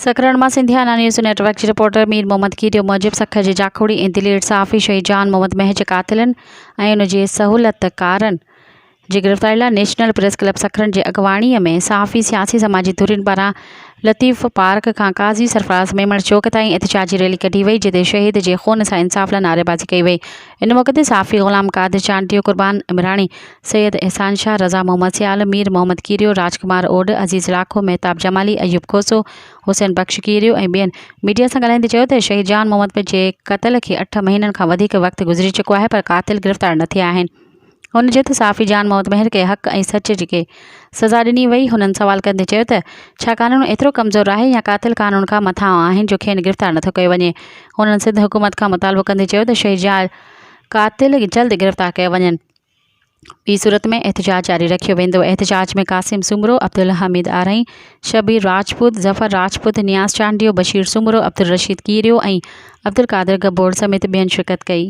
سکرڻ مان Sindhiana news net work جي reporter Mir Muhammad Khero موجب سکر جي جاکوڙي ۽ دلير صحافي شهيد جان محمد مهر جي قاتلن ۽ ان جي سهولتڪارن جي گرفتاري لاء نيشنل پريس ڪلب سکرن جي اڳواڻي ۾ صحافي سياسي سماجي ڌرين پاران لطيف پارڪ کان قاضي سرفراز ميمڻ چوڪ تائين احتجاجي ريلي ڪڍي وئي جتي شهيد جي خون سان انصاف لاء نعريبازي ڪئي وئي ان موقعي تي صحافي غلام قادر چانڊيو قربان عمراڻي سيد احسان شاهه، رضا محمد سيال، مير محمد ڪيريو، راج ڪمار اوڏ، عزيز لاکو، مهتاب جمالي، ايوب کوسو، حسين بخش ڪيريو ۽ ٻين ميڊيا سان ڳالهائيندي چيو ته شهيد جان محمد جي قتل کي اٺ مهينن کان وڌيڪ وقت گذري چڪو آهي پر قاتل گرفتار نه ٿيا آهن. هن چيو ته صحافي جان محمد مهر کي حق ۽ سچ کي سزا ڏني وئي. هنن سوال ڪندي چيو ته ڇا قانون ايترو ڪمزور آهي يا قاتل قانون کان مٿانهون آهن جو کين گرفتار نٿو ڪيو وڃي. هنن سنڌ حڪومت کان مطالبو ڪندي چيو ته شهيد جا قاتل جلد گرفتار ڪيا وڃن. ٻي صورت ۾ احتجاج جاري رکيو ويندو. احتجاج ۾ قاسم سومرو، عبدالحميد آرائين، شبير راجپوت، ظفر راجپوت، نياز چانڊيو، بشير سومرو، عبدالرشيد ڪيريو ۽ عبدالقادر گبول سميت ٻين شرڪت ڪئي.